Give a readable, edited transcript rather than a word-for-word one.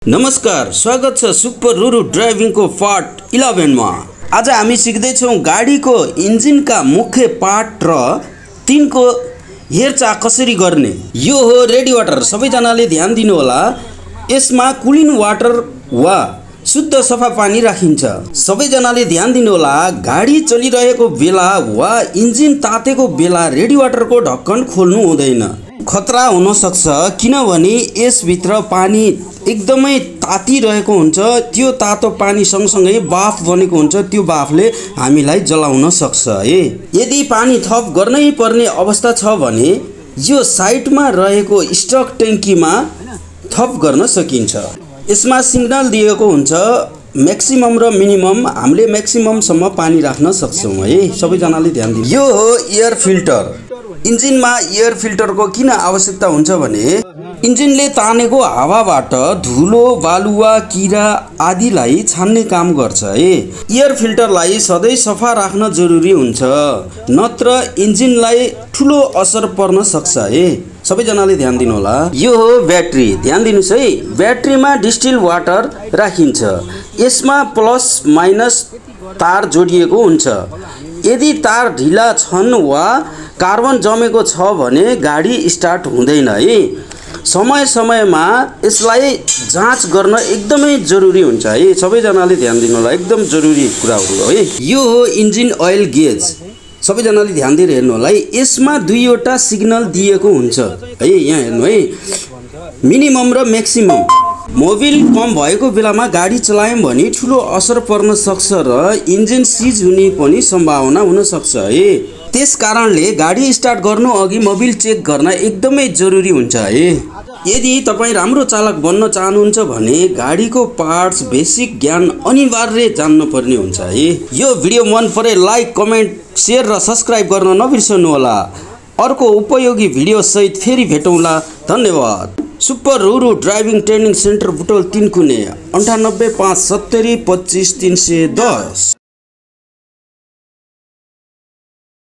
नमस्कार, स्वागत छ सुपर रुरु ड्राइभिङको पार्ट 11 मा। आज हामी सिक्दै छौं गाडीको इन्जिनका मुख्य पार्ट र तिनको हेरचाह कसरी गर्ने। यो हो रेडिएटर। सबैजनाले ध्यान दिनु होला। यसमा कुलिङ वाटर वा शुद्ध सफा पानी राखिन्छ। सबैजनाले ध्यान दिनु होला। गाडी चलिरहेको बेला वा इन्जिन तातेको बेला रेडिएटरको ढक्कन खोल्नु हुँदैन। खतरा हुन सक्छ, किनभने यसभित्र पानी एकदमै तातिरहेको हुन्छ। त्यो तातो पानी सँगसँगै बाफ बनेको हुन्छ। त्यो बाफले हामीलाई जलाउन सक्छ है। यदि पानी थप गर्नै पर्ने अवस्था छ भने यो साइडमा रहेको स्टक ट्याङ्कीमा थप गर्न सकिन्छ। यसमा सिग्नल दिएको हुन्छ म्याक्सिमम र मिनिमम। हामीले म्याक्सिममसम्म पानी राख्न सक्छौँ है। सबैजनाले ध्यान दिनु। यो हो एयर फिल्टर। इन्जिनमा एयर फिल्टरको किन आवश्यकता हुन्छ भने इन्जिनले तानेको हावाबाट धुलो, बालुवा, किरा आदिलाई छान्ने काम गर्छ है। एयर फिल्टरलाई सधैँ सफा राख्न जरुरी हुन्छ, नत्र इन्जिनलाई ठुलो असर पर्न सक्छ है। सबैजनाले ध्यान दिनु होला। यो हो ब्याट्री। ध्यान दिनुस् है। ब्याट्रीमा डिस्टिल वाटर राखिन्छ। यसमा प्लस माइनस तार जोडिएको हुन्छ। यदि तार ढिला छन् वा कार्बन जमेको छ भने गाडी स्टार्ट हुँदैन है। समय समयमा यसलाई जाँच गर्न एकदमै जरुरी हुन्छ है। सबैजनाले ध्यान दिनु होला। एकदम जरुरी कुराहरू हो है। यो हो इन्जिन ओइल गेज। सबैजनाले ध्यान दिएर हेर्नु होला है। यसमा दुईवटा सिग्नल दिएको हुन्छ है। यहाँ हेर्नु है, मिनिमम र म्याक्सिमम। मोबिल कम भएको बेलामा गाडी चलायौँ भने ठुलो असर पर्न सक्छ र इन्जिन सिज हुने पनि सम्भावना हुन सक्छ है। त्यस कारणले गाडी स्टार्ट गर्नु अघि मोबिल चेक गर्न एकदमै जरुरी हुन्छ है। यदि तपाईँ राम्रो चालक बन्न चाहनुहुन्छ भने गाडीको पार्ट्स बेसिक ज्ञान अनिवार्य जान्न पर्ने हुन्छ है। यो भिडियो मन परे लाइक, कमेन्ट, सेयर र सब्स्क्राइब गर्न नबिर्सनु होला। अर्को उपयोगी भिडियो सहित फेरि भेटौँला। धन्यवाद। Super Ruru driving training centre Butwal 3 कुने 98 570 25 310।